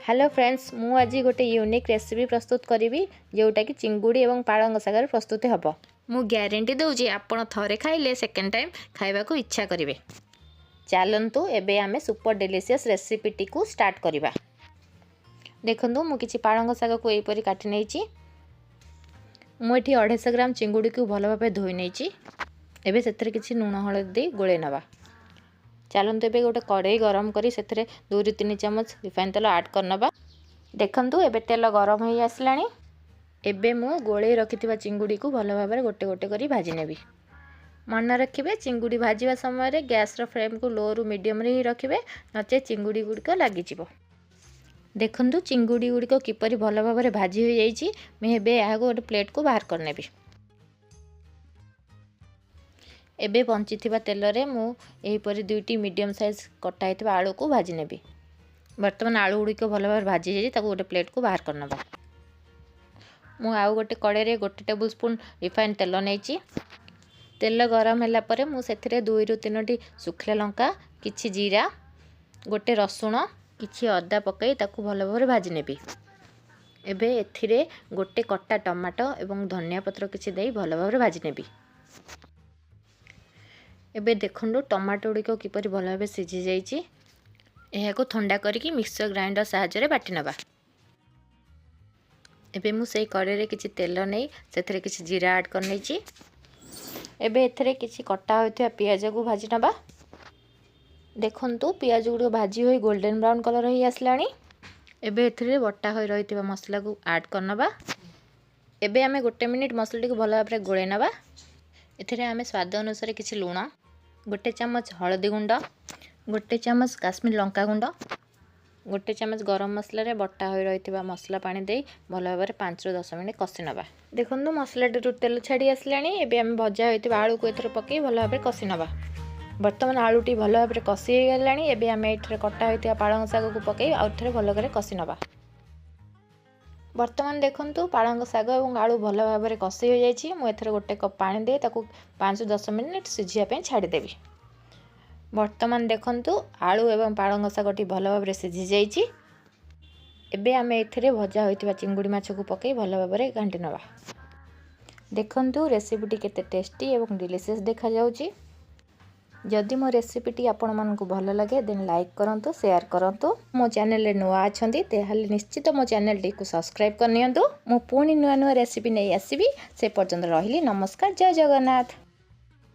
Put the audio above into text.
Hello friends, ମୁଁ ଆଜି ଗୋଟେ ୟୁନିକ୍ ରେସିପି ପ୍ରସ୍ତୁତ କରିବି, ଯେଉଁଟାକି ଚିଙ୍ଗୁଡ଼ି ଏବଂ ପାଳଙ୍ଗ ଶାଗରେ ପ୍ରସ୍ତୁତ ହେବ। ମୁଁ ଗ୍ୟାରେଣ୍ଟି ଦେଉଛି, ଆପଣ ଥରେ ଖାଇଲେ ସେକେଣ୍ଡ ଟାଇମ୍ ଖାଇବାକୁ ଇଚ୍ଛା କରିବେ। ଚାଲନ୍ତୁ, ଏବେ ଆମେ ସୁପର ଡେଲିସିୟସ୍ ରେସିପିଟିକୁ ଷ୍ଟାର୍ଟ କରିବା। ଦେଖନ୍ତୁ, ମୁଁ କିଛି ପାଳଙ୍ଗ ଶାଗକୁ ଏହିପରି କାଟି ନେଇଛି। ମୁଁ ଏଠି 250 ଗ୍ରାମ ଚିଙ୍ଗୁଡ଼ିକୁ ଭଲ ଭାବେ ଧୋଇ ନେଇଛି। ଏବେ ସେଥିରେ କିଛି ଲୁଣ ହଳଦୀ ଦେଇ ଗୋଳେଇ ନେବା। ଚାଲନ୍ତୁ, ଏବେ ଗୋଟେ କଡ଼େଇ ଗରମ କରି ସେଥିରେ 2ରୁ 3 ଚାମଚ ରିଫାଇନ୍ ତେଲ ଆଡ଼୍ କରିନେବା। ଦେଖନ୍ତୁ, ଏବେ ତେଲ ଗରମ ହେଇ ଆସିଲାଣି। ଏବେ ମୁଁ ଗୋଳେଇ ରଖିଥିବା ଚିଙ୍ଗୁଡ଼ିକୁ ଭଲ ଭାବରେ ଗୋଟେ ଗୋଟେ କରି ଭାଜି ନେବି। ମନେ ରଖିବେ, ଚିଙ୍ଗୁଡ଼ି ଭାଜିବା ସମୟରେ ଗ୍ୟାସ୍ର ଫ୍ଲେମ୍କୁ ଲୋରୁ ମିଡ଼ିୟମରେ ହିଁ ରଖିବେ, ନଚେତ୍ ଚିଙ୍ଗୁଡ଼ି ଗୁଡ଼ିକ ଲାଗିଯିବ। ଦେଖନ୍ତୁ, ଚିଙ୍ଗୁଡ଼ି ଗୁଡ଼ିକ କିପରି ଭଲ ଭାବରେ ଭାଜି ହୋଇଯାଇଛି। ମୁଁ ଏବେ ଏହାକୁ ଗୋଟେ ପ୍ଲେଟ୍କୁ ବାହାର କରିନେବି। ଏବେ ବଞ୍ଚିଥିବା ତେଲରେ ମୁଁ ଏହିପରି 2ଟି ମିଡ଼ିୟମ୍ ସାଇଜ୍ କଟା ହୋଇଥିବା ଆଳୁକୁ ଭାଜି ନେବି। ବର୍ତ୍ତମାନ ଆଳୁ ଗୁଡ଼ିକ ଭଲ ଭାବରେ ଭାଜି ଯାଇଛି, ତାକୁ ଗୋଟେ ପ୍ଲେଟ୍କୁ ବାହାର କରିନେବା। ମୁଁ ଆଉ ଗୋଟେ କଡ଼େଇରେ 1 ଟେବୁଲ୍ ସ୍ପୁନ୍ ରିଫାଇନ୍ ତେଲ ନେଇଛି। ତେଲ ଗରମ ହେଲା ପରେ ମୁଁ ସେଥିରେ 2ରୁ 3ଟି ଶୁଖିଲା ଲଙ୍କା, କିଛି ଜିରା, ଗୋଟେ ରସୁଣ, କିଛି ଅଦା ପକାଇ ତାକୁ ଭଲ ଭାବରେ ଭାଜି ନେବି। ଏବେ ଏଥିରେ ଗୋଟେ କଟା ଟମାଟୋ ଏବଂ ଧନିଆ ପତ୍ର କିଛି ଦେଇ ଭଲ ଭାବରେ ଭାଜି ନେବି। ଏବେ ଦେଖନ୍ତୁ, ଟମାଟୋ ଗୁଡ଼ିକ କିପରି ଭଲ ଭାବେ ସିଝି ଯାଇଛି। ଏହାକୁ ଥଣ୍ଡା କରିକି ମିକ୍ସଚର ଗ୍ରାଇଣ୍ଡର ସାହାଯ୍ୟରେ ବାଟି ନେବା। ଏବେ ମୁଁ ସେଇ କଡ଼େଇରେ କିଛି ତେଲ ନେଇ ସେଥିରେ କିଛି ଜିରା ଆଡ଼୍ କରିନେଇଛି। ଏବେ ଏଥିରେ କିଛି କଟା ହୋଇଥିବା ପିଆଜକୁ ଭାଜି ନେବା। ଦେଖନ୍ତୁ, ପିଆଜ ଗୁଡ଼ିକ ଭାଜି ହୋଇ ଗୋଲ୍ଡେନ୍ ବ୍ରାଉନ୍ କଲର୍ ହେଇ ଆସିଲାଣି। ଏବେ ଏଥିରେ ବଟା ହୋଇ ରହିଥିବା ମସଲାକୁ ଆଡ଼୍ କରିନେବା। ଏବେ ଆମେ 1 ମିନିଟ୍ ମସଲାଟିକୁ ଭଲ ଭାବରେ ଗୋଳେଇ ନେବା। ଏଥିରେ ଆମେ ସ୍ୱାଦ ଅନୁସାରେ କିଛି ଲୁଣ, 1 ଚାମଚ ହଳଦୀ ଗୁଣ୍ଡ, 1 ଚାମଚ କାଶ୍ମୀର ଲଙ୍କା ଗୁଣ୍ଡ, 1 ଚାମଚ ଗରମ ମସଲାରେ ବଟା ହୋଇ ରହିଥିବା ମସଲା ପାଣି ଦେଇ ଭଲ ଭାବରେ 5ରୁ 10 ମିନିଟ୍ କଷି ନେବା। ଦେଖନ୍ତୁ, ମସଲାଟିରୁ ତେଲ ଛାଡ଼ି ଆସିଲାଣି। ଏବେ ଆମେ ଭଜା ହୋଇଥିବା ଆଳୁକୁ ଏଥିରେ ପକାଇ ଭଲ ଭାବରେ କଷି ନେବା। ବର୍ତ୍ତମାନ ଆଳୁଟି ଭଲ ଭାବରେ କଷି ହେଇଗଲାଣି। ଏବେ ଆମେ ଏଥିରେ କଟା ହୋଇଥିବା ପାଳଙ୍ଗ ଶାଗକୁ ପକାଇ ଆଉ ଥରେ ଭଲ କରି କଷି ନେବା। ବର୍ତ୍ତମାନ ଦେଖନ୍ତୁ, ପାଳଙ୍ଗ ଶାଗ ଏବଂ ଆଳୁ ଭଲ ଭାବରେ କଷି ହୋଇଯାଇଛି। ମୁଁ ଏଥିରେ 1 କପ୍ ପାଣି ଦେଇ ତାକୁ 5ରୁ 10 ମିନିଟ୍ ସିଝିବା ପାଇଁ ଛାଡ଼ିଦେବି। ବର୍ତ୍ତମାନ ଦେଖନ୍ତୁ, ଆଳୁ ଏବଂ ପାଳଙ୍ଗ ଶାଗଟି ଭଲ ଭାବରେ ସିଝି ଯାଇଛି। ଏବେ ଆମେ ଏଥିରେ ଭଜା ହୋଇଥିବା ଚିଙ୍ଗୁଡ଼ି ମାଛକୁ ପକାଇ ଭଲ ଭାବରେ ଘାଣ୍ଟି ନେବା। ଦେଖନ୍ତୁ, ରେସିପିଟି କେତେ ଟେଷ୍ଟି ଏବଂ ଡିଲିସିୟସ୍ ଦେଖାଯାଉଛି। ଯଦି ମୋ ରେସିପିଟି ଆପଣମାନଙ୍କୁ ଭଲ ଲାଗେ, ଦେନ୍ ଲାଇକ୍ କରନ୍ତୁ, ସେୟାର କରନ୍ତୁ। ମୋ ଚ୍ୟାନେଲରେ ନୂଆ ଅଛନ୍ତି, ତାହେଲେ ନିଶ୍ଚିତ ମୋ ଚ୍ୟାନେଲଟିକୁ ସବସ୍କ୍ରାଇବ୍ କରିନିଅନ୍ତୁ। ମୁଁ ପୁଣି ନୂଆ ନୂଆ ରେସିପି ନେଇ ଆସିବି। ସେ ପର୍ଯ୍ୟନ୍ତ ରହିଲି, ନମସ୍କାର, ଜୟ ଜଗନ୍ନାଥ।